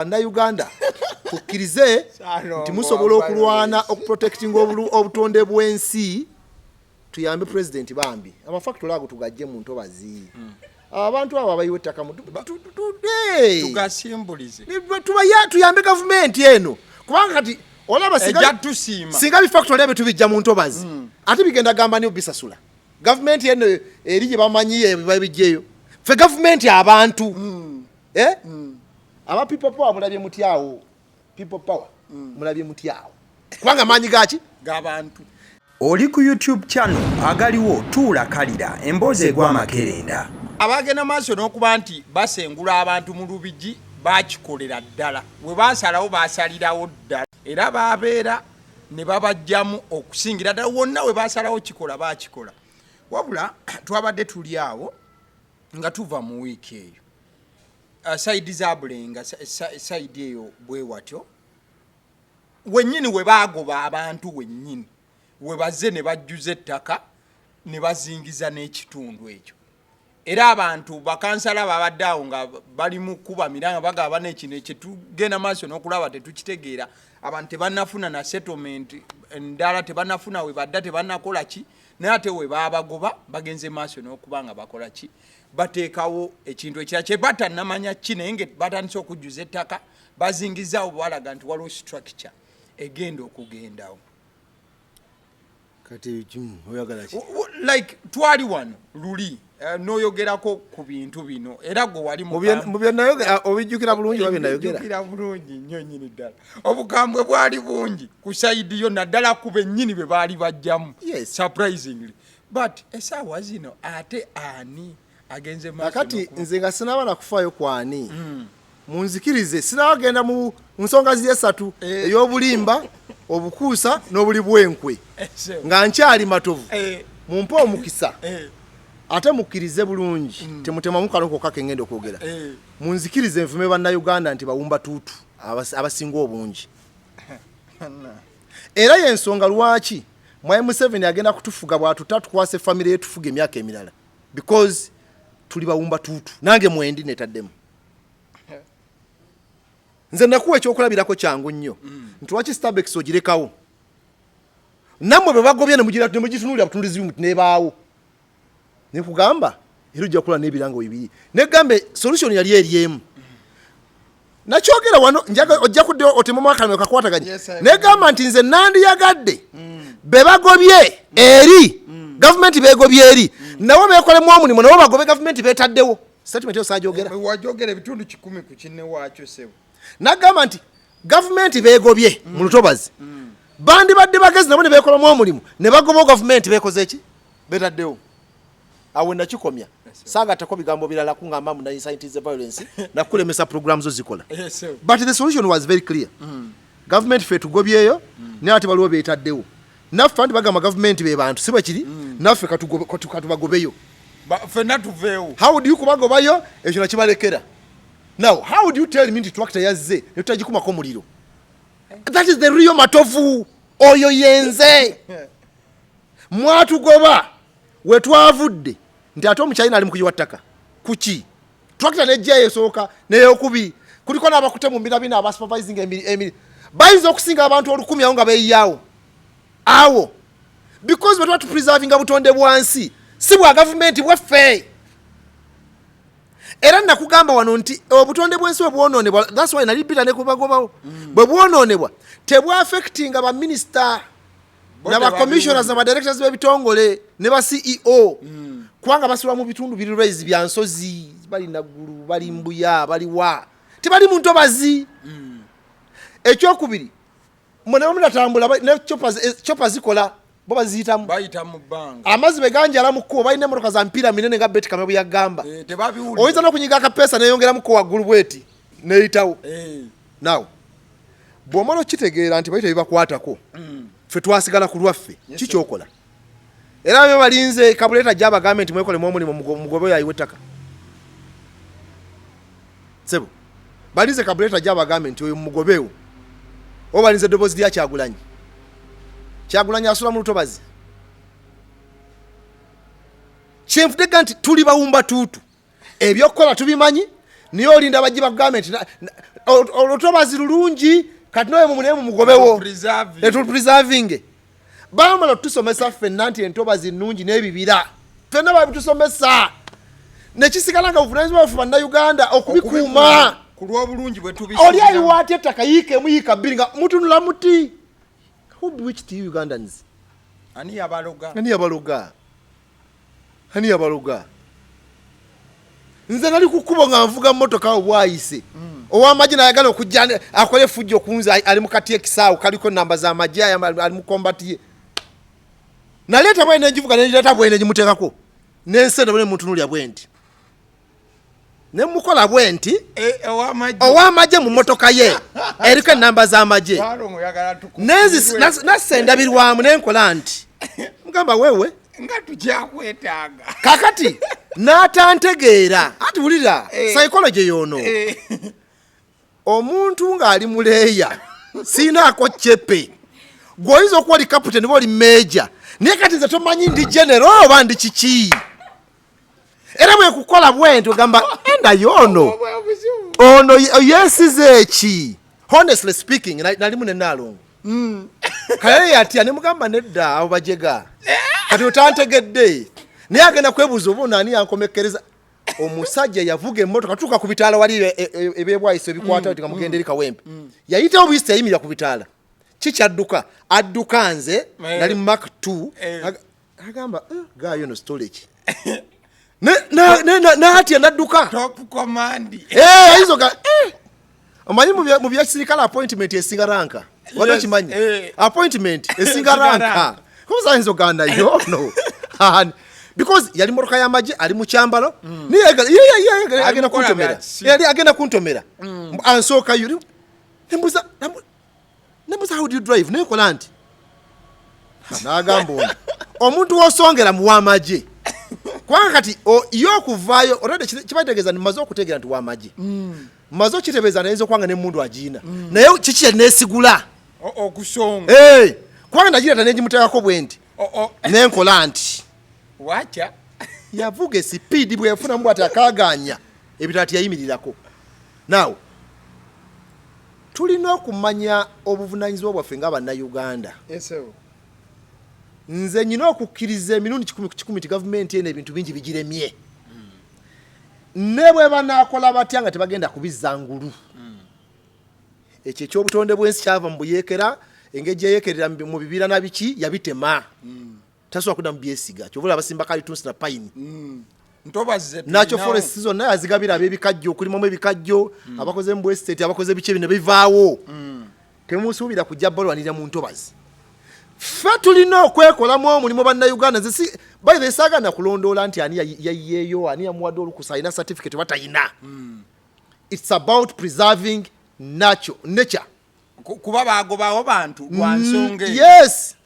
Bannayuganda, tukkirize nti musobola okulwana okuprotectinga obutonde bw'ensi. Tuyambe Pulezidenti bambi, amafactory ago tugajje mu ntobazi. Abantu abo abayiwa ettaka Tugasimbulize. Tuyambe gavumenti eno, kubanga kati olaba singa bifactory ebyo tubijja mu ntobazi, ate bigenda gamba ni bisasula gavumenti eno eri gye bamanyi babijjeyo. Ffe gavumenti abantu. Eh? Aba People Power mulabye mutyawo? People Power mulabye mutyawo? Kubanga maanyi gaki? Gabantu. Oli ku YouTube channel agaliwo tuula kalira emboozi egwa amakerenda. Abagenda maaso n'okuba nti basengula abantu mu Lubigi bakikolera ddala. We basalawo, basalirawo ddala, era babeera ne babajjamu okusingira ddala. Wonna we basalawo kikola, bakikola. Wabula twabadde tuli awo nga tuva mu wiiki eyo, side za Bulenga, side eyo bwe watyo wennyini we baagoba abantu, wennyini we bazze ne bajjuza ettaka ne bazingiza n'ekitundu ekyo. Era abantu bakansala babadde awo nga bali mu kuba miranga, bagaba nekino ekyetugenda maaso n'okulaba tetukitegeera. Abantu tebannafuna na settlement ndala, tebannafuna we badda, tebannakola ki, naye ate we baabagoba bagenze maaso n'okuba nga bakola ki? Bateekawo ekintu ekirala kye batannamanya ki, naye nga batandise okujjuza ettaka, bazingizaawo, balaga nti waliwo structure egenda okugendawo. Kati oyagala ki? Like twali wano luli, n'oyogerako ku bintu bino, era gwe wali mu byenayogera obijjukira bulungi oba byenayogera? Njukira bulungi nnyo nnyini ddala. Obukambwe bwali bungi ku side yo, naddala ku bennyini be baali bajjamu. Surprisingly, but essaawa zino ate ani agenze maaso Kakati nze nga sinaba nakufaayo kwani, munzikirize, sinabagenda mu nsonga ziyesatu, ey'obulimba, obukuusa n'obuli bwenkwe, nga nkyali Matovu, mumpe omukisa, ate mukkirize bulungi, temutemamu kano kokka kengenda okwogera. Munzikirize nvume Bannayuganda nti bawumba tuutu abasinga obungi, era yensonga lwaki Mwai Museveni agenda kutufuga bwatuta tukwasa efamire yetufuga emyaka emirala, because tuli bawumba tuutu. Nange mwendi netaddemu. Nze nakuwa ekyokulabirako kyangu nnyo nti lwaki Stabex ogirekawo, nammwe bwe bagobye nemugitunuulira butunduzi muti nebaawo. Nekugamba era ojja kukola n'ebirango bibiri. Negambe solution yali eri emu, nakyogera wano, ojja kudde otemamu akalimi kakwataganye. Negamba nti nze nandiyagadde be bagobye eri gavumenti, begobye eri nabo bekolemu omulimu, nabo bagobe gavumenti betaddewo. Statement eyo saajogera? Wajogera ebitundu 100 ku kinne waakyo, sebo. Nagamba nti gavumenti begobye mu lutobazi bandibadde bagezi nabo ne bekolamu omulimu ne bagobawo gavumenti bekoze eki betaddewo. Awo nakikomya, saagattako bigambo birala kuŋŋamba mbu naincitize violence nakulemesa program zo zikola. But the solution was very clear. Gavumenti fe tugobyeyo, naye ate waliwo betaddewo. Naffe anti bagamba gavumenti be bantu, si bwe kiri? Naffe katubagobeyo. Ffenna tuveewo. How do you kubagobayo? Ekyo nakibalekera. Now how do you tell me nti tractor yazze ne tutagikumako muliro? That is the real Matovu. Oyo yenze. Mwatugoba wetwavudde nti ate omuchina ali mukuyiwa ttaka kuki? Tractor nejjayo esooka neyokubiri, kuliko n'abakute mu mbirabina aba supervising emiri bayinza okusinga abantu 1000 awo nga beeyaawo awo, because bwe tuba tupreservinga butonde bwansi, si bwa gavumenti, bwaffe. Era nakugamba wano nti obutonde bw'ensi bwe bwonoonebwa, that's why nali pita ne kubagobawo, bwe bwonoonebwa tebwaffectinga baminisita naba commissioners, naba directors b'ebitongole ne ba CEO, kubanga basula mu bitundu biri raise bya nsozi, bali Naggulu, bali Mbuya, bali wa, tebali mu ntobazi. Ekyokubiri, mwe ne mutatambula ne chopper zikola, bo baziyitamu. Bayita mu bbanga. Amazzi bwe ganjala mu kkubo, balina emmotoka za mpiira minene nga Beti Kame bwe yagamba. Tebabiwulira. Oyinza n'okunyiga akapeesa neyongeramuko waggulu bweti neyitawo. Now bw'omala okitegeera nti bali tebibakwatako, ffe twasigala ku lwaffe, kikyokola era be balinze kabuleeta gyabagambe nti mwekolemu omulimu, mugobe oyo ayiwa ettaka. Sebo, balinze kabuleeta gyabagambe nti oyo mumugobeewo, oba balinze eddoboozi lya Kyagulanyi? Kyagulanyi asula mu lutobazi. Kyenfudega nti tuli bawumba tuutu, ebyokukola tubimanyi. Naye olinda bajje bakugambe nti olutobazi lulungi, kati noyo mumunaye mumugobewo etupreservinge. Bamala otutusomesa ffenna nti entobazi nnungi n'ebibira, ffenna babitusomesa, nekisigala nga buvunanyizibwa bwaffe Bannayuganda okubikuuma Oli ayiwa atya ettaka yiika emu, yiika bbiri, nga mutunula muti? Who bewitched you Ugandans? Ani yabaloga? Ani yabaloga? Ani yabaloga? Nze nali ku kkubo nga nvuga mmotoka awo bwayise ow'amagye nayagala okujja akole effujjo okunze, ali mu kati ekisaawo kaliko namba z'amagye, ali mu combat ye. Naleeta bwe nengivuga, nengireeta bwe nengimuteekako nensenda bwe nemutunuulira bwe nti, nemukola bwe nti. Ow'amagye mu mmotoka ye eriko enamba z'amagye, nassa endabirwamu nenkola nti, mugamba wewe nga tukyakwetaaga. Kakati n'atantegeera, ati wulira psychology yono. Omuntu ng'ali muleeya siinaako cepe, gweoyinza okuba oli captain oba oli major, naye kati nze tomanyi ndi general oba ndi kiki. Era bwekukola bwenti ogamba enda yoono ono yeesize eki. Honestly speaking, nalimu ne Naalongo kale yatya, ne mugamba nedda, abo bajega. Kati otantegedde, naye agenda kwebuuza oba ono ani yankomekkereza. Omusajja yavuga emmotoka tuuka ku bitaala wali ebyebwayisa ebikwata nga mugenda eri Kawempe, yayitawo buyisi, yayimirira ku bitaala. Kikyadduka adduka, nze nali mu Mark 2. Agamba, "Gaayo no storage." N'atya n'adduka. Top command. Ayinza oga omanyi mu byakisirikale appointment esinga rank. Wali okimanyi? Appointment esinga Esinga rank. Rank. Kuba ayinza ogamba naye ono, because yali motoka y'amagye, ali mu kyambalo, naye Ali agenda kukola kuntomera. bya kisiru. Yali agenda kuntomera, ansookayo. Nembuza, nembuza, "How do you drive?" Nenkola nti, n'agamba ono omuntu wosongera mu w'amagye, kubanga kati ye okuvaayo olwedde kibategeeza nti maze okutegeera nti w'amagye, maze okitebeeza nayinza okuba nga nemundu agiina, naye kiki yaneesigula Okusonga. Eh, kubanga nagireeta nengimuteekako bwe nti, nenkola nti Wacha. Yavuga esipiidi bwe yafunamu bwati akaganya ebitala tiyayimirirako. Now tulina okumanya obuvunanyizibwa bwaffe nga Bannayuganda. Nze nyina okukkiriza emirundi 100 ku 100 nti gavumenti eno ebintu bingi bigiremye, ne bwe banaakola batya nga tebagenda kubizza ngulu. Ekyo ekyobutonde bw'ensi kyava mu buyeekera, engeri gyeyeekerera mu bibira na biki, yabitema, tasobola kudda mu byesiga. Kyova abasimba kalitunsi na pine. Ntobazi. Nakyo forest zonna yazigabira ab'ebikajjo, okulimamu ebikajjo, abakoze mu bwestate, abakoze biki, ebyo ne bivaawo. Temusuubira kujja balwanirira mu ntobazi. Ffe tulina okwekolamu omulimu Bannayuganda. Nze si by the way, saagala kulondoola nti ani yayiyeeyo, ani yamuwadde olukusa, alina certificate oba tayina. It's about preserving nature. Kuba bagobawo bantu lwa nsonga eyo. Yes,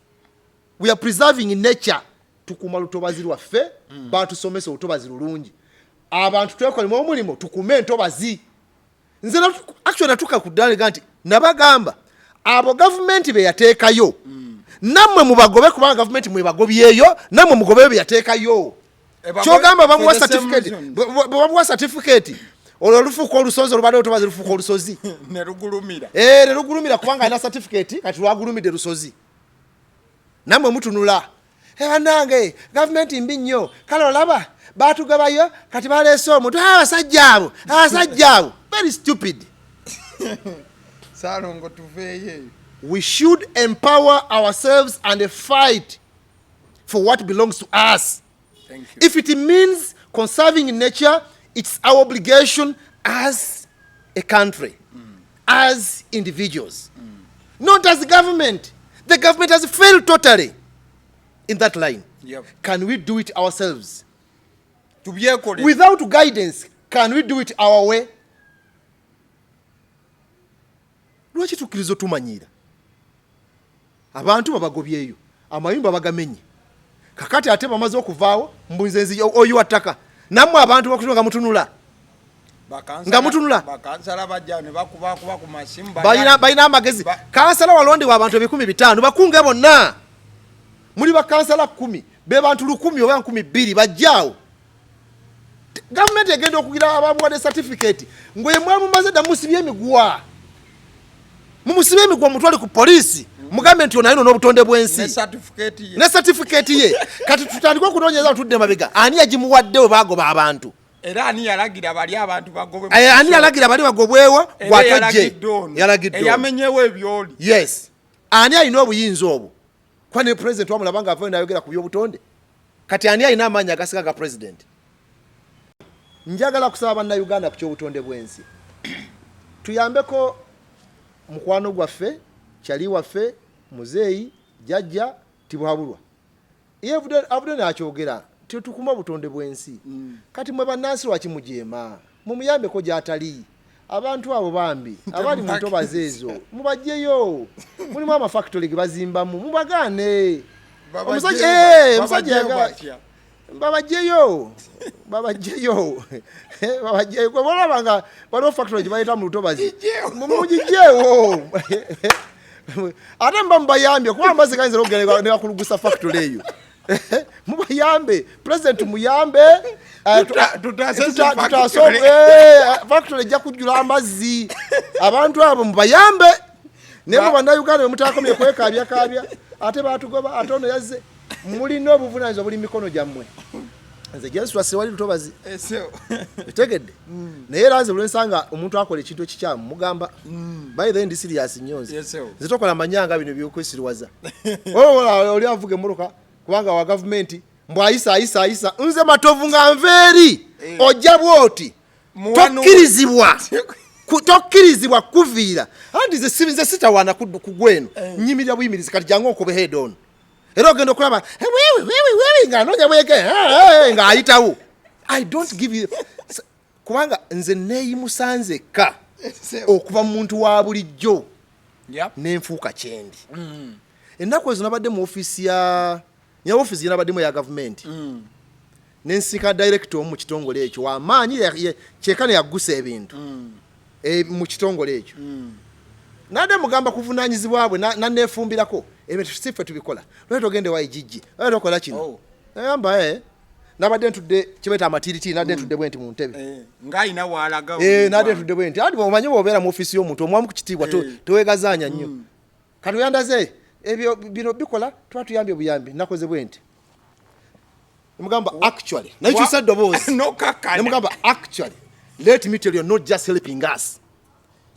we are preserving nature. Tukuuma lutobazi lwaffe. Batusomesa olutobazi lulungi. Abantu twekolemu omulimu tukume entobazi. Nze actually natuuka ku ddala nti nabagamba abo gavumenti be yateekayo, nammwe mubagobe, kubanga gavumenti mwebagobyeyo, nammwe mugobeyo be yateekayo. Kyogamba bamuwa For the same certificate. reason. Bwe bamuwa certificate, olwo lufuuka olusozi, olubadde olutobazi lufuuka olusozi. Ne lugulumira. Eh, ne lugulumira kubanga alina certificate. Kati lwagulumidde lusozi, nammwe mutunula. "Eh, bannange, gavumenti mbi nnyo. Kale olaba batugabayo, kati baleese omuntu. Ah, abasajja abo, abasajja abo." Very stupid. Saalongo, tuveeyo eyo. We should empower ourselves and fight for what belongs to us. Thank you. If it means conserving nature, it's our obligation as a country, as individuals, not as government. The government has failed totally in that line. Can we do it ourselves? Tubyekolere. Without guidance, can we do it our way? Lwaki tukkiriza otumanyiira? Abantu babagobyeyo, amayumba bagamenye, kakati ate bamaze okuvaawo, mbunze nzi oyiwa ttaka. Nammwe abantu bakutunula nga mutunula. Nga mutunula. Bakansala bajja ne bakubakuba ku masimu. Balina amagezi. Kansala walondebwa abantu 500,000, bakunge bonna. Muli bakansala 10, be bantu 1,000 oba 2,000, bajjaawo. Gavumenti egenda okugira abamuwadde certificate ngwe mwamumaze dda, musibye emiguwa, mumusibe emiguwa, mutwale ku poliisi, mugambe nti ono ayina n'obutonde bw'ensi ne certificate ye. Kati tutandike okunoonyereza, tudde mabega, ani yagimuwadde we baagoba abantu? Era ani yalagira bali abantu bagobwe? Eh, ani yalagira bali bagobwewo? Gwatojje yalagidde eyamenyewo ebyoli. Yes, ani alina obuyinza obwo? Kuba ne president wamulaba nga avayo nayogera ku by'obutonde. Kati ani alina amaanyi agasiga ga president? Njagala kusaba bannayuganda ku ky'obutonde bw'ensi, tuyambeko mukwano gwaffe, kyali waffe, muzeeyi jjajja Tibuhaburwa. Ye avudde n'akyogera nti tukume obutonde bw'ensi. Kati mwe bannansi lwaki mujeema? Mumuyambeko gy'atali. Abantu abo bambi abali mu ntobazi ezo mubajjeyo, mulimu amafactory ge bazimbamu, mubagaane. Omusajja babajjeyo, babajjeyo, babajjeyo. Gwe bolaba nga waliwo factory gye bayita mu lutobazi, mugijjeewo. Ate muba mubayambye, kuba amazzi gayinza okugenda ne gakulugusa factory eyo. Mubayambe, president muyambe, factory ejja kujjula amazzi. Abantu abo mubayambe. Naye mu bannayuganda bwe mutakomye kwekabyakabya, ate batugoba, ate ono yazze, mulina obuvunanyizibwa buli mikono gyammwe. Nze jensula sewali lutobazi, etegedde. Naye era nze lwensanga omuntu akola ekintu ekikyamu mugamba. By the way, ndi serious nnyo nze. Nze tokola manyanga bino byokwesiriwaza. Oli avuga emmotoka kubanga wa gavumenti, mbw ayisa ayisa ayisa. Nze Matovu nga nva eri, ojja bwoti, tokkirizibwa, tokkirizibwa kuviira. Anti nze sitawaana kugweno, nyimirira buyimirizi. Kati jangu okube head on, era ogenda okulaba wewe wewe wewe ng'anoonya bwege ng'ayitawo. I don't give you, kubanga nze neeyimusa nzekka okuva mu muntu wa bulijjo nenfuuka kyendi. Ennaku ezo nabadde mu ofiisi ya nya ofiisi gye nabaddemu eya gavumenti, nensika director omu mu kitongole ekyo wamaanyi, kyekane yaggusa ebintu mu kitongole ekyo. Nadde mugamba kuvunanyizibwa bwe naneefumbirako, ebintu si ffe tubikola, lwaki togende wa IGG, lwaki tokola kino? Nagamba, nabadde ntudde kibaita amatiritiri, nadde ntudde bwe nti mu ntebe. Ng'alina waalaga. Nadde ntudde bwe nti, anti omanyi bw'obeera mu ofiisi y'omuntu omuwamu ku kitiibwa, teweegazaanya nnyo. Kati oyandaze ebyo bino bikola, tuba tuyambye buyambi. Nakoze bwe nti, nemugamba actually, nakyusa eddoboozi, nemugamba actually, let me tell you, not just helping us,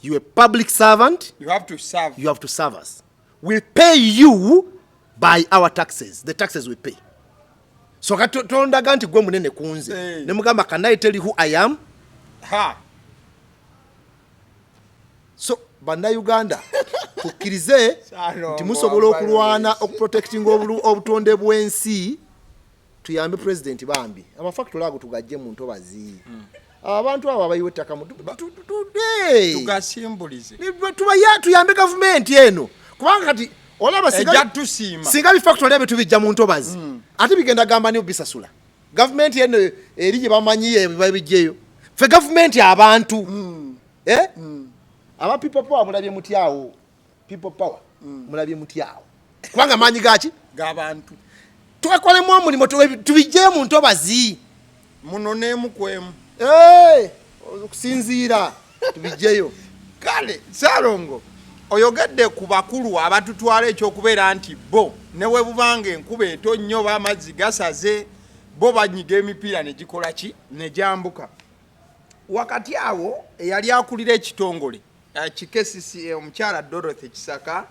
you a public servant. You have to serve. You have to serve us. We pay you by our taxes, the taxes we pay. So kati tondaga nti gwe munene ku nze. Nemugamba, can I tell you who I am? Ha. So bannayuganda, tukkirize nti musobola okulwana okuprotectinga obutonde bw'ensi. Tuyambe president bambi, amafactory ago tugajje mu ntobazi. Abantu abo abayiwa ettaka tugasimbulize. Tuyambe gavumenti eno, kubanga kati olaba singa bifactory ebyo tubijja mu ntobazi, ate bigenda gamba niyo bisasula gavumenti eno eri gye bamanyi babijjeyo. Ffe gavumenti abantu, eh? Aba People Power mulabye mutyawo? People Power mulabye mutyawo? Kubanga maanyi gaki? G'abantu. Twekolemu omulimu, tubijjeyo mu ntobazi. Muno n'emu kwemu. Okusinziira tubijjeyo. Kale Saalongo, oyogedde ku bakulu abatutwala ekyokubeera nti bo ne we bubanga enkuba etonnyo oba amazzi gasaze, bo banyiga emipiira ne gikola ki, ne gyambuka. Wakati awo eyali akulira ekitongole ki KCCA, omukyala Dorothy Kisaka,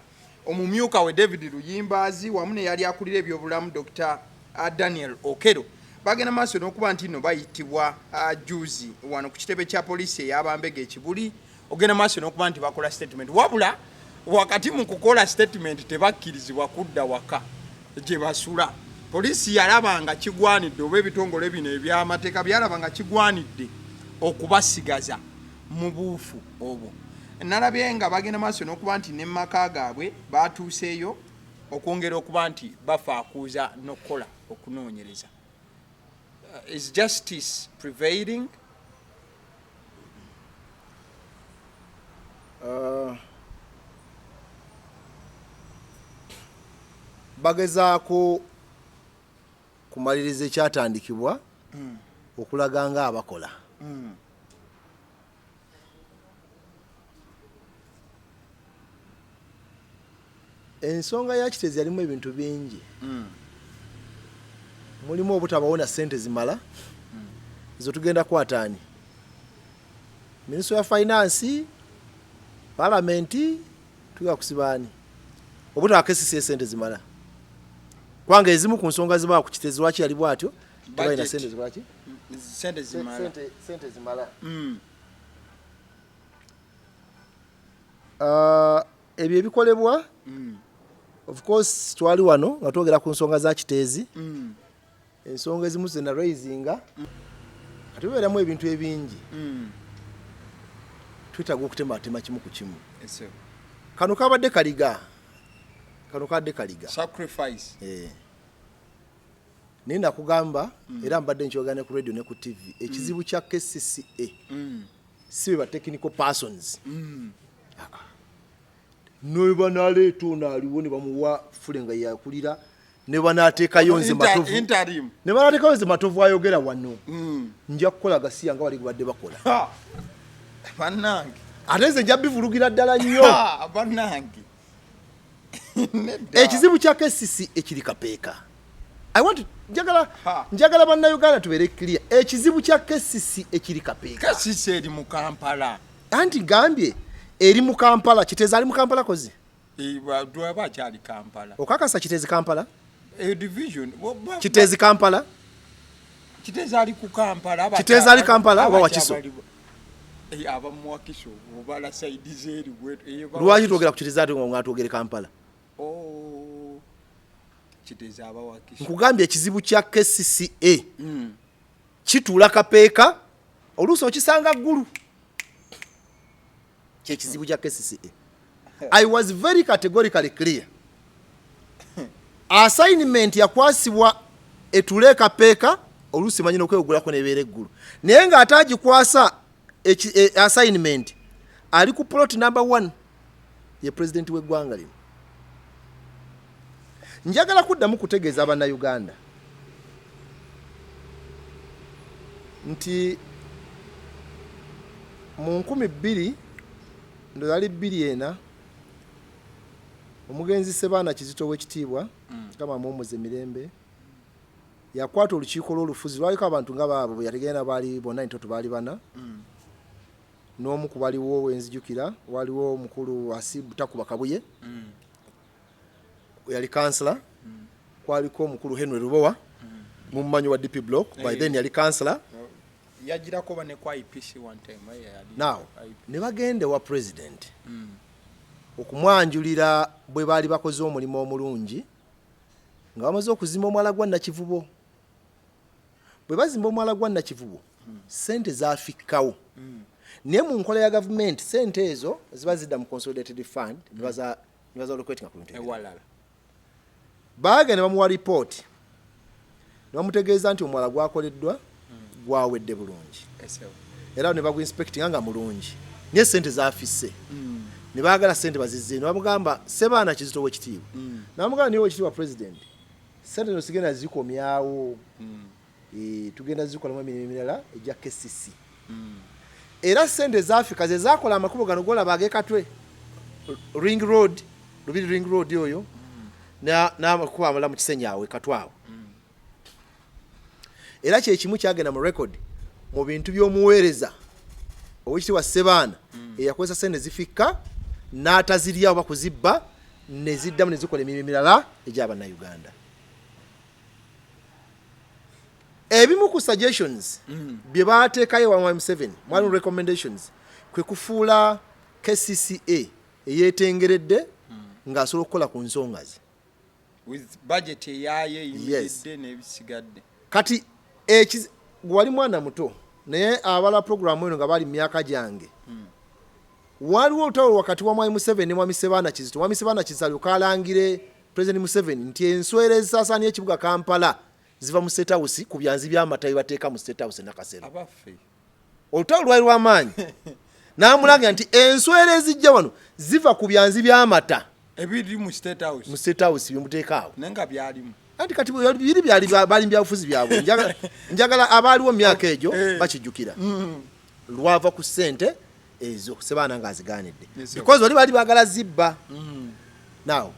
omumyuka we David Luyimbaazi, wamu neyali akulira ebyobulamu Dr Daniel Okero, bagenda maaso n'okuba nti nno bayitibwa juzi wano ku kitebe kya poliisi ey'abambega ekibuli ogenda maaso n'okuba nti bakola statement. Wabula wakati mu kukola statement tebakkirizibwa kudda waka gye basula. Poliisi yalaba nga kigwanidde, oba ebitongole bino ebyamateeka byalaba nga kigwanidde okubasigaza mu buufu obwo. Nalabye nga bagenda maaso n'okuba nti ne maka gaabwe batuuseeyo okwongera okuba nti bafaakuuza n'okukola okunoonyereza. Is justice prevailing? Bagezaako kumaliriza ekyatandikibwa. Okulaga nga abakola. Ensonga ya Kiteezi yalimu ebintu bingi. Mulimu obutabawo na ssente zimala. Ezo tugenda kwata ani? Ministry ya Finance, Palamenti, tugenda kusiba ani? Obutaba KCCA ssente zimala. Kubanga ezimu ku nsonga zibawa ku Kiteezi lwaki yali bw'atyo, tebalina ssente zikolaki? Ssente zimala. Ssente zimala. Ebyo ebikolebwa, of course twali wano nga twogera ku nsonga za Kiteezi. Ensonga ezimu ze naraisinga. Kati bibeeramu ebintu ebingi. Twetaaga okutematema kimu ku kimu. Kano kabadde kaliga. Kano kabadde kaliga. Sacrifice. Naye nakugamba, era mbadde nkyogera ne ku radio ne ku TV, ekizibu kya KCCA si be ba technical persons. Ne banaleeta ono aliwo ne bamuwa fule nga yakulira, ne banaateekayo nze Matovu. Interim. Ne banaateekayo nze Matovu ayogera wano. Nja kukola gasiya nga bali badde bakola. Ha! Bannange. Ate nze nja bivulugira ddala nnyo. Ha! Bannange. Nedda. Ekizibu kya KCCA ekiri Kapeeka. I want to, njagala, Ha. njagala bannayuganda tubeere clear. Ekizibu kya KCCA ekiri Kapeeka. KCCA eri mu Kampala. Anti gambye eri mu Kampala. Kiteezi ali mu Kampala kozi? Dwaba akyali Kampala. Okakasa Kiteezi Kampala? Division. Kiteezi Kampala? Kiteezi ali ku Kampala, Kiteezi ali Kampala oba Wakiso? Aba mu Wakiso, obala side z'eri bwetu. Lwaki twogera ku Kiteezi ate nga twogere Kampala? Oh. Kiteezi aba Wakiso. Nkugambye ekizibu kya KCCA. Kituula Kapeeka, oluusi okisanga Ggulu. Kyekizibu kya KCCA. I was very categorically clear. Assignment yakwasibwa etule Kapeeka, oluusi manyi n'okwewugulako n'ebeera eggulu. Naye ng'ate agikwasa assignment ali ku plot number 1 ye president w'eggwanga lino. Njagala kuddamu kutegeeza bannayuganda nti mu nkumi bbiri, ndowooza ali bbiri ena, omugenzi Ssebaana Kizito ow'ekitiibwa, Mukama amuwummuze mirembe, yakwata olukiiko lw'olufuzi lwaliko abantu nga baabo bwe yategeera baali bonna entoto baali bana. N'omu ku baliwo wenzijukira waliwo omukulu Asibu Takuba Kabuye. Yali kansala. Kwaliko omukulu Henry Lubowa, mumumanyi wa DP Block, by then yali kansala. Yagirako ba ne ku IPC one time, yali Now, IPC. ne bagenda ewa president okumwanjulira bwe baali bakoze omulimu omulungi nga bamaze okuzimba omwala gwa Nakivubo. Bwe bazimba omwala gwa Nakivubo, ssente zaafikkawo. Naye mu nkola ya gavumenti ssente ezo ziba zidda mu consolidated fund, ne baza allocatinga ku bintu ebirala. Ewalala. Baagenda ne bamuwa ripooti ne bamutegeeza nti omwala gwakoleddwa gwawedde bulungi. Era ne baguinspectinga nga mulungi. Naye ssente zaafisse. Ne baagala ssente bazizze. Ne bamugamba Ssebaana Kizito ow'ekitiibwa. Ne bamugamba naye ow'ekitiibwa president, ssente zino sigenda zikomyawo. Tugenda zikolamu emirimu emirala egya KCC. Era ssente zaafika ze zaakola amakubo gano g'olaba ag'e Katwe, Ring Road, Lubiri Ring Road oyo, n'amakubo amalala mu Kisenyi awo e Katwe awo. Era kye kimu kyagenda mu record mu bintu by'omuweereza ow'ekitiibwa Ssebaana eyakozesa ssente zifikka n'atazirya oba kuzibba ne ziddamu ne zikola emirimu emirala egy'Abannayuganda. Ebimu ku suggestions bye baateekayo ewa Mwami Museveni, mwalimu recommendations, kwe kufuula KCCA eyeetengeredde ng'asobola okukola ku nsonga ze. With budget eyaayo eyimiridde n'ebisigadde. Kati wali mwana muto naye abala programu eno nga bali mu myaka gyange. Waliwo olutalo wakati wa Mwami Museveni ne Mwami Ssebaana Kizito. Mwami Ssebaana Kizito alyoke alangire President Museveni nti enswera ezisaasaanya ekibuga Kampala ziva mu State House ku byanzi by'amata bye bateeka mu State House e Nakasero. Abaffe. Olutalo lwali lw'amaanyi. N'amulangira nti enswera ezijja wano ziva ku byanzi by'amata ebiri mu State House. Mu State House bye muteeka awo. Naye nga byalimu. Anti kati biri byali bali byabufuzi byabwe. Njagala abaaliwo mu myaka egyo bakijjukira. Lwava ku ssente ezo Sebaana ng'azigaanidde. Because bali baali baagala zibba. Now,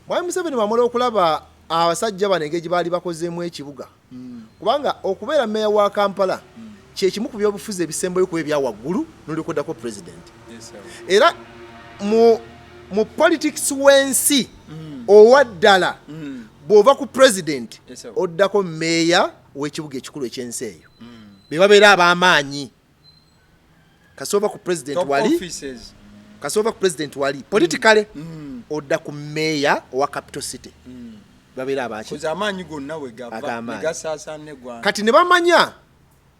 Mwami Museveni bw'amala okulaba abasajja bano engeri gye baali bakozeemu ekibuga, kubanga okubeera meeya wa Kampala kye kimu ku byobufuzi ebisembayo kuba ebya waggulu n'olyoka president. Era mu politics w'ensi owa ddala, bw'ova ku president oddako meeya w'ekibuga ekikulu ekyensi eyo, be babeera ab'amaanyi. Kasova ku president wali, kasova ku president wali politically, odda ku meeya owa capital city, babeera abaki. Amaanyi gonna we gava ne gasaasaana eggwanga. Kati ne bamanya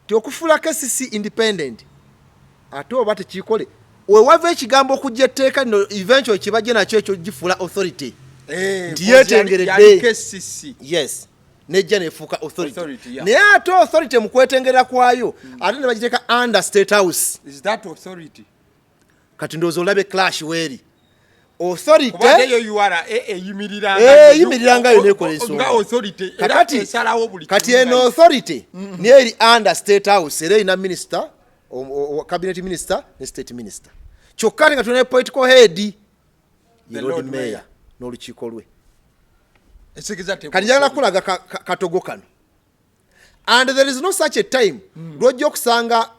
nti okufuula KCC independent ate oba tekikole, wewava ekigambo okujja etteeka lino eventually kibajje nakyo ekyo gifuula authority nti yeetengeredde. Yes, nejja nefuuka authority, naye ate authority mu kwetengerera kwayo ate ne bagiteeka under State House. Is that authority? Kati ndowooza olabe clash weeri authority. Eyimirira nga yo nekola ensonga. Kati eno authority niyo eri under State House, era erina minister, cabinet minister ne state minister. Kyokka ate nga tulina political head ye Lord Mayor n'olukiiko lwe. Kati njagala kulaga katogo kano, and there is no such a time lwojja okusanga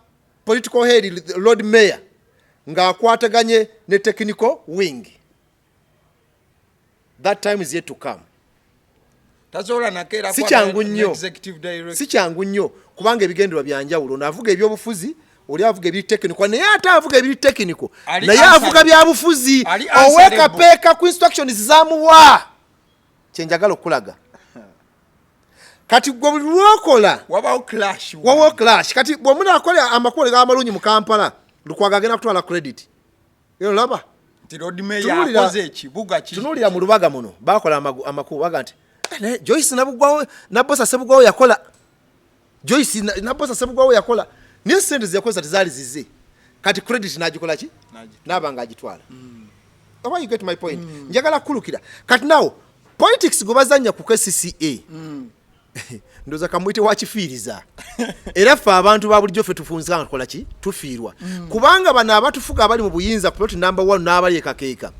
political head Lord Mayor ng'akwataganye ne technical wing. That time is yet to come. Si kyangu nnyo, si kyangu nnyo, kubanga ebigendererwa byanjawulo. Naavuga ebyobufuzi, oli avuga ebiri technical, naye ate avuga ebiri technical naye avuga byabufuzi owekapeeka ku instructions zamuwa. Kyenjagala okulaga kati gwe buli lwokola wabawo clash. Kati bwemunakola amakubo amalungi mu Kampala, Lukwago agenda kutwala credit. Olaba, tunuulira mu Lubaga muno bakola amakubo, baga nti eh, Joyce Nabugwawo, Nabosa Sebugwawo yakola, Joyce Nabosa Sebugwawo yakola, naye sente zeyakozesa tezaali zize. Kati credit nagikola ki? Naaba nga agitwala. Oba you get my point? Njagala kukulukira kati nawo politics gwe bazanya ku KCCA. Ndowooza kamuyite wakifiiriza, era ffe abantu ba bulijjo ffe tufunza nga tukola ki? Tufiirwa. Kubanga bano abatufuga abali mu buyinza ku plot number one n'abali ekakeeka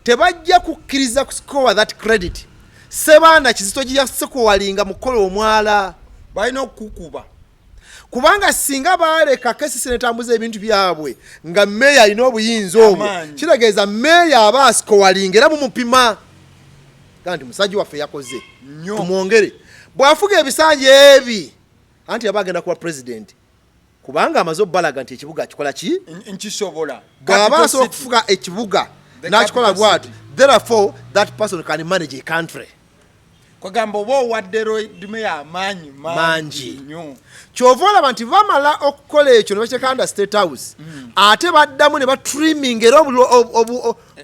tebajja kukkiriza kuscore that credit. Sebaana Kizito gye yasikowalinga mu kukola omwala. Balina okukukuba. Kubanga singa baaleka KCC netambuza ebintu byabwe nga meeya alina obuyinza obwo, kitegeeza meeya aba asikowalinga era mumupima ga nti musajja waffe yakoze, tumwongere. Bw'afuga ebisanja ebi anti aba agenda kuba president, kubanga amaze obbalaga nti ekibuga akikola ki? Nkisobola. Bw'aba asobola okufuga ekibuga n'akikola bw'ati, therefore that person can manage a country. Kwegamba oba owadde Lord Mayor amaanyi mangi nnyo. Kyova olaba nti bamala okukola ekyo ne bakiteeka under State House, ate baddamu ne batrimming era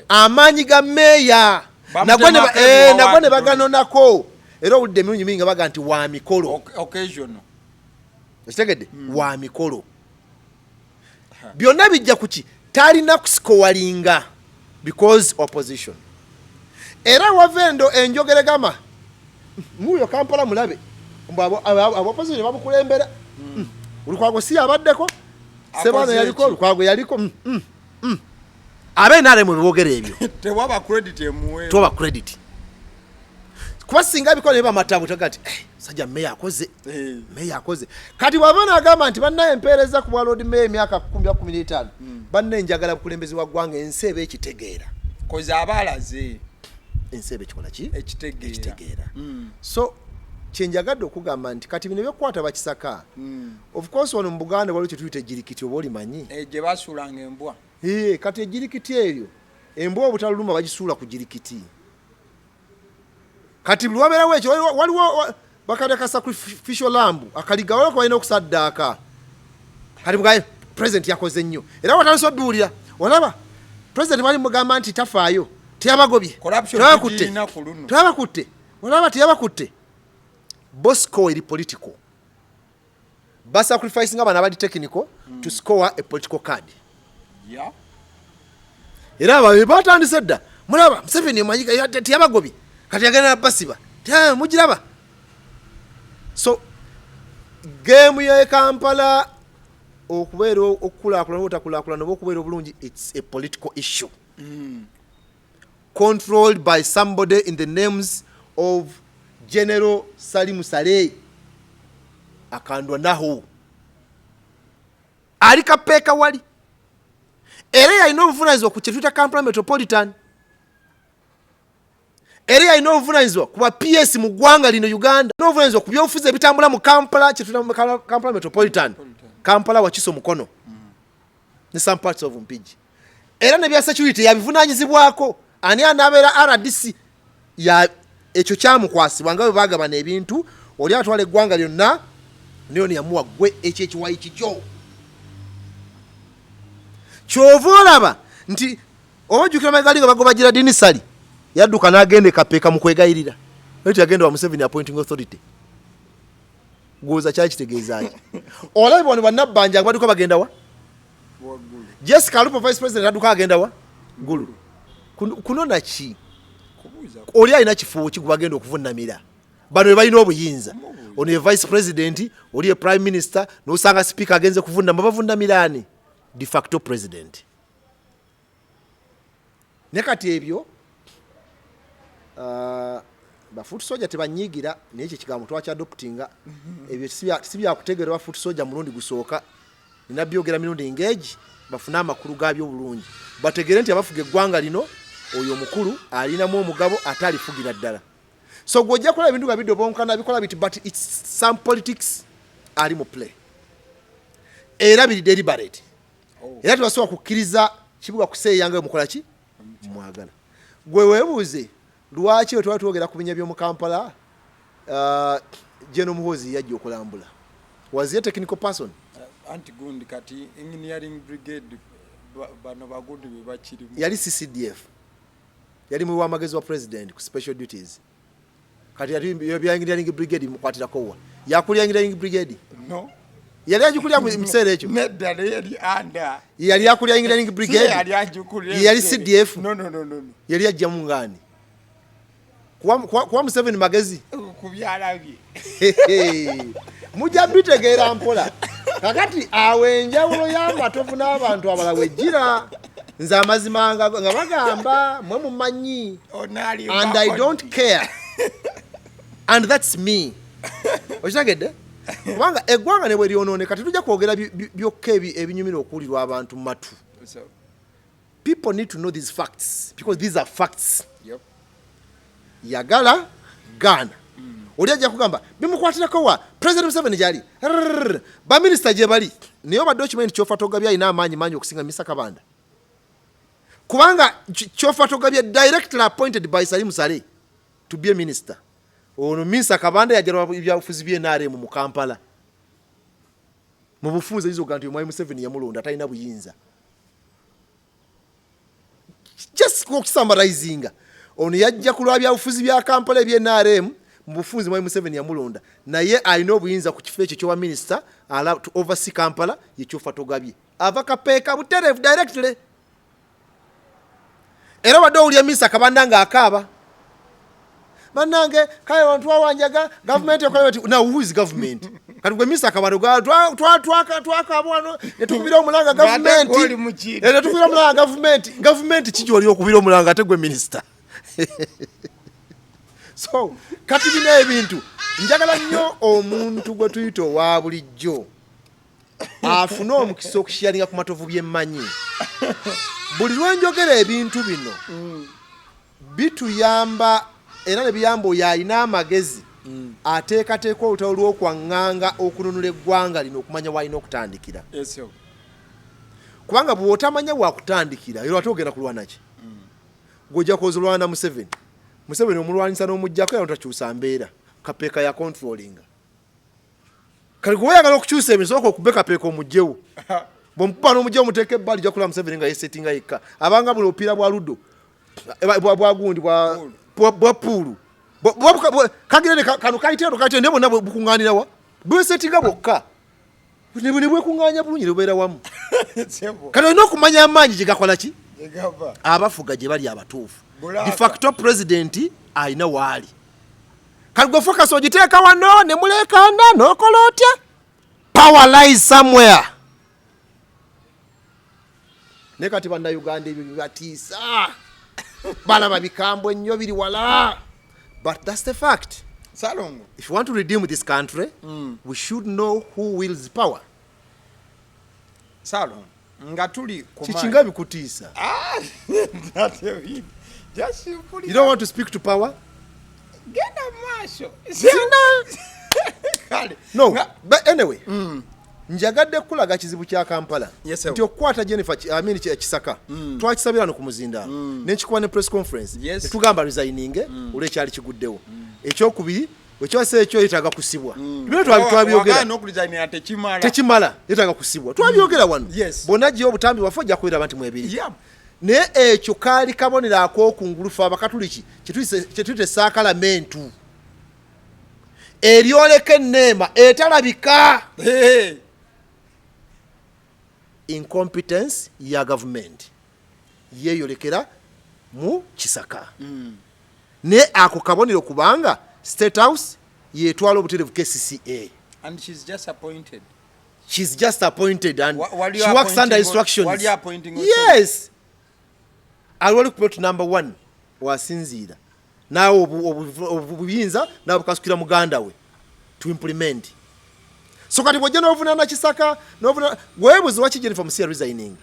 amaanyi ga meeya nagwo ne baganonako. Era owulidde emirundi mingi nga baga nti wa mikolo, ekitegedde, wa mikolo. Byonna bijja kuki? Talina kusikowalinga because opposition. Era wava endo enjogere gama muyo Kampala mulabe abopposition bamukulembera. Lukwago si yabaddeko, Sebaana yaliko, Lukwago yaliko. Abe NRM bibogera ebyo. Tewaba credit emuwe. Toba credit, kuba singa bikola neba matabu taga nti eh, sajja meya akoze, meya akoze. Kati bw'aba n'agamba nti bannaye empeereza ku bwa Lord Mayor emyaka 15, bannaye njagala bukulembeze wa ggwanga, ensi eba ekitegeera. Koze aba alaze. Ensi eba ekikola ki? Ekitegeera. Ekitegeera. So kyenjagadde okugamba nti kati bino ebyokukwata bakisaka, of course wano mu Buganda waliwo kyetuyita ejirikiti, oba olimanyi? Eh, gye basuulanga embwa. Kati ejirikiti eryo, embwa obutaluluma bagisuula ku jirikiti. Kati buli wabeerawo ekyo waliwo bakadde ka sacrificial lamb, akaliga, waliwo balina okusaddaaka. Kati bugaye president yakoze nnyo, era watandise obiwulira, olaba president bali mugamba nti tafaayo, teyabagobye, teyabakutte, teyabakutte, olaba teyabakutte. Bosco eri political, basacrificing abana abali technical to score a political card. Era abo batandise dda, mulaba Museveni teyabagobye, kati agenda basiba. Mugiraba. So game ye Kampala okubeera okukulaakulana oba otakulaakulana oba okubeera obulungi, it's a political issue controlled by somebody in the names of General Salim Saleh Akandwanaho. Ali Kapeeka wali era yalina obuvunanyizibwa ku kyetuyita Kampala Metropolitan, era yalina obuvunanyizibwa ku ba PS mu ggwanga lino Uganda, n'obuvunanyizibwa ku byobufuzi ebitambula mu Kampala, kyetuyita Kampala Metropolitan, Kampala, Wakiso, Mukono ne some parts of Mpigi. Era nebya security yabivunanyizibwako. Ani anaabeera RDC ya ekyo kyamukwasibwa nga bwe bagabana ebintu. Oli atwala eggwanga lyonna, naye ono yamuwa gwe ekyo ekiwayi kikyo. Kyova olaba nti oba ojjukira magali nga bagoba Geraldine Ssali, yadduka n'agenda e Kapeeka mu kwegayirira, naye teyagenda wa Museveni appointing authority. Gwoza kyakitegeeza ki? Olabye bano bannabbanja badduka bagenda wa? Jessica Alupo, vice president, adduka agenda wa? Gulu. Kunona ki? Oli alina kifo ki gwe bagenda okuvunamira? Bano be balina obuyinza. Ono ye vice president, oli ye prime minister, nosanga speaker agenze kuvunama. Bavunamira ani? De facto president. Ne kati ebyo ba foot soldier tebanyigira, naye ekyo ekigambo twakyadoptinga. Ebyo si byakutegeera ba foot soldier mulundi gusooka, nina byogera mirundi ngegi bafune amakulu gaabyo obulungi, bategeere nti abafuga eggwanga lino, oyo omukulu alinamu omugabo ate alifugira ddala. So gwe ojja kulaba ebintu nga bidobonkana, bikola biti, but it's some politics ali mu play, era biri deliberate. Era tebasobola kukkiriza kibuga kuseeyanga mukola ki mwagala. Gwe weebuuze lwaki bwe twali twogera ku binya by'omu Kampala, General Muhoozi yajja okulambula. Was he a technical person? Anti gundi kati engineering brigade bano bagundi be bakirimu. Yali CCDF, yali muwi w'amagezi wa president ku special duties. Kati yali bya engineering brigade mukwatirako wa? Yakulya engineering brigade? No. Yali agikulya mu kiseera ekyo? Nedda, naye yali anda. Yali akulya engineering brigade? Yali agikulya. Yali CDF? No. Yali ajjamu ngaani? Kuwa Museveni magezi? Kubyalabye. Mujja bitegeera mpola. Kakati awo enjawulo y'amatovu n'abantu abalala wejjira. Nze amazima nga bagamba mwe mumanyi, and I don't care, and that's me. Okitegedde? Kubanga eggwanga ne bwe lyonooneka, tetujja kwogera byokka ebinyumira okuwulirwa abantu mu matu. People need to know these facts because these are facts. Yagala gaana, oli ajja kugamba bimukwatirako wa? President Museveni gyali, baminisita gye bali, naye obadde okimanyi nti Kyofatogabye alina amaanyi mangi okusinga Misa Kabanda? Kubanga Kyofatogabye directly appointed by Salim Saleh to be a minister. Ono Minsa Kabanda yajalwa ebyabufuzi by'NRM mu Kampala. Mu bufunze ayinza okuga nti omwami Museveni yamulonda, talina buyinza. Just okusummarizinga, ono yajja ku lwa byabufuzi bya Kampala ebye NRM. Mu bufunze mwami Museveni yamulonda, naye alina obuyinza ku kifo ekyo kyowa minisita to oversee Kampala ye Kyofatogabye. Ava Kapeeka butereevu directly. Era obadde owulya Minsa Kabanda ng'akaaba, "Bannange, kale bantu bawanjaga gavumenti ekola bati." Now who is government? Kati gwe Minsa Kabanda twakaaba wano ne tukubira omulanga gavumenti. Oli mu kintu. Ne tukubira omulanga gavumenti. Gavumenti ki gy'oli okubira omulanga ate gwe minisita? So kati bino ebintu njagala nnyo omuntu gwe tuyita owa bulijjo afune omukisa okusharinga ku matovu byemmanyi. Buli lwenjogera ebintu bino bituyamba, era ne biyamba oyo alina amagezi ateekateeka olutalo lw'okwaŋŋanga okununula eggwanga lino okumanya w'alina okutandikira. Kubanga bw'otamanya wakutandikira, era ate ogenda kulwana ki? Gw'ojja kwoza olwana Museveni. Museveni omulwanyisa n'omuggyako, era takyusa mbeera. Kapeeka ya controllinga. Kale gwe oyagala okukyusa ebintu, sooka okube Kapeeka omugjewo. Bw'omukuba n'omugjewo, omuteeka ebbali, ojja kulaba Museveni nga yesetinga yekka. Abanga buli obupiira bwa ludo, bwa gundi, bwa pool. Kagire ne kano kayite eno, kayite, naye bonna bukuŋŋaanira wa? Bwesetinga bwokka ne bwekuŋŋaanya bulungi ne bubeera wamu. Kati olina okumanya amaanyi gye gakola ki, abafuga gye bali abatuufu. De facto president alina waali. Kati gwe focus ogiteeka wano ne muleekaana n'okola otya? Power lies somewhere. Naye kati bannayuganda ebyo bibatiisa, balaba bikambwe nnyo biri wala, but that's the fact. Salongo, if you want to redeem this country, we should know who wields power. Salongo, nga tuli ku Kiki nga bikutiisa? Ah, just you don't want to speak to power? Genda maaso. Kale. No, but anyway, njagadde kukulaga kizibu kya Kampala. Yes, sir. Nti okukwata Jennifer I mean, Kisaka, twakisabira wano ku muzindaalo, nenkikuba ne press conference, netugamba resigninge olw'ekyali kiguddewo. Ekyokubiri, ekyasa ekyo yetaaga kusibwa. Byonna twabyogera. Wagaana okuresigninga tekimala. Tekimala, yetaaga kusibwa. Twabyogera wano. Bonna gye obutambi bwaffe ojja kubeera nti mwebiri. Naye ekyo kaali kabonero ak'okungulu ffe Abakatuliki kye tuyita esaakalamentu eryoleka enneema etalabika. Hey. Incompetence ya gavumenti yeeyolekera mu Kisaka, naye ako kabonero kubanga State House yetwala obuterevu KCCA. And she's just appointed. She's just appointed and Wali she works under instructions. Wali appointing Yes, ali wali ku plot number one wasinziira naawe obuyinza nabukasukira muganda we to implement. So kati bwojja n'ovunaana Kisaka n'ovuna weebuze waki Jennifer Musia resigning.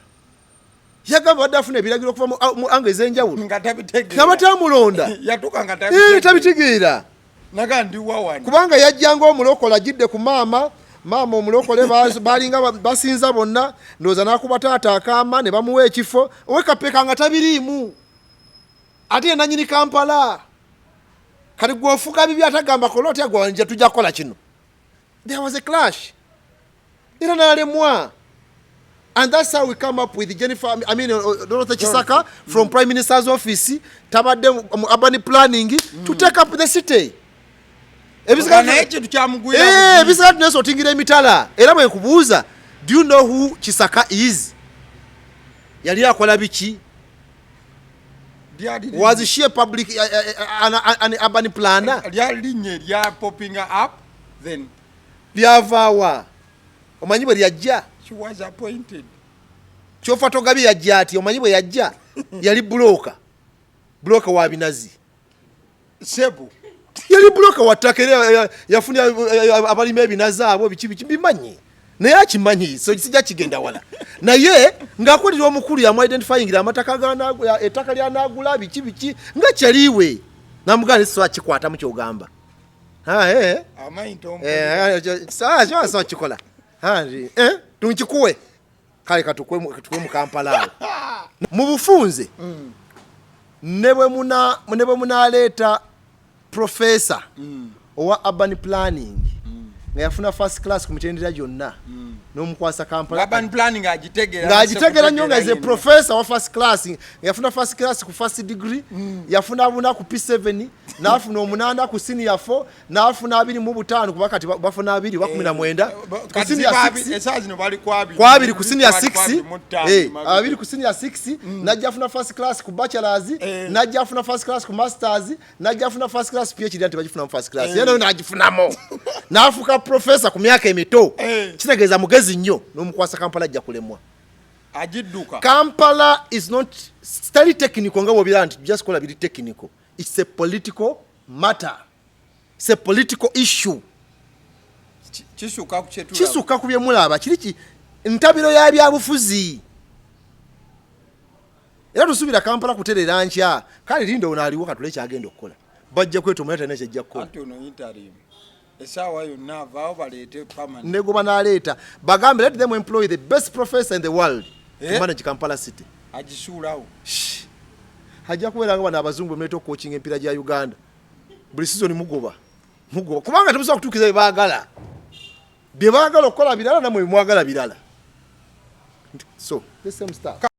Yagamba badde afuna ebiragiro okuva mu ango ez'enjawulo nga tabitegeera. Nga batamulonda. Yatuuka nga tabitegeera. Tabitegeera. Naga ndi wa wano. Kubanga yajjanga omulokole ajidde ku maama, maama omulokole balinga basinza bonna, ndowooza n'akuba taata akaama ne bamuwa ekifo owekapeka nga tabiriimu, ate ye nanyini Kampala. Kati gwe ofuga bibi, atagamba kola otya, gwe nje tujja kukola kino. There was a clash era n'alemwa, and that's how we come up with Jennifer, I mean, Dorothy Kisaka from Prime Minister's office, tabadde mu urban planning, to take up the city. Naye ekintu kyamugwira. Ebisigala tunesotingira emitala. Era bwe nkubuuza, do you know who Kisaka is? Yali akola biki? Was she a public an urban planner? Lyali linnya erya popping up then. Lyavaawa? Omanyi bwe lyajja? She was appointed. Kyofa togabye yajja ati, omanyi bwe yajja? Yali broker, broker wa binazi. Sebu. Yali broker wa ttaka era yafunira abalima ebinazi abo biki biki, mbimanyi naye akimanyi, so sijja kigenda wala. Naye ng'akolera omukulu yamu-identifyingira amataka ettaka lyanagula biki biki nga kyaliwe namugamba sisobola kikwatamu kyogamba. Ha, eh. Amanyi Sawa kikola. Ha, tunkikuwe kale katukuwe tukuwe mu Kampala awo mu bufunze. Ne bwe munaleeta professor owa urban planning nga yafuna first class ku mitendera gyonna n'omukwasa Kampala, urban planning agitegeera. Ng'agitegeera nnyo, nga is a professor wa first class, nga yafuna first class ku first degree, yafuna buna ku P7, n'afuna omunaana ku senior 4, n'afuna 25, kuba kati bafuna 2 oba 19 ku senior 6. Esaawa zino bali ku 20. Ku 20 ku senior Bali ku 6. 25. 20 ku senior 6, najja afuna first class ku bachelors, najja afuna first class ku masters, najja afuna first class PhD, anti bagifunamu first class, ye nayo n'agifunamu n'afuuka professor ku myaka emito. Kitegeeza mugezi nnyo. N'omukwasa Kampala, ajja kulemwa. Agidduka. Kampala is not tali technical nga bwobira nti just kola biri technical. It's a political matter, it's a political issue. Kisukka ku kyetulaba. Kisukka ku byemulaba. Kiri ki ntabiro ya byabufuzi, era tusuubira Kampala kuterera nkya. Kale linda ono aliwo katule kyagenda okukola, bajja kweta omulala talina kyajja kukola. Anti ono interim, essaawa yonna avaawo baleete permanent. Nego banaleeta bagambe, let them employ the best professor in the world to manage Kampala city. Agisuulawo. Ajja kubeera nga bano abazungu bemuleeta okukokinga empiira gya Uganda, buli season mugoba mugoba kubanga temusobola kutuukiza bye baagala. Bye baagala okukola birala, namwe bemwagala birala. So the same stuff.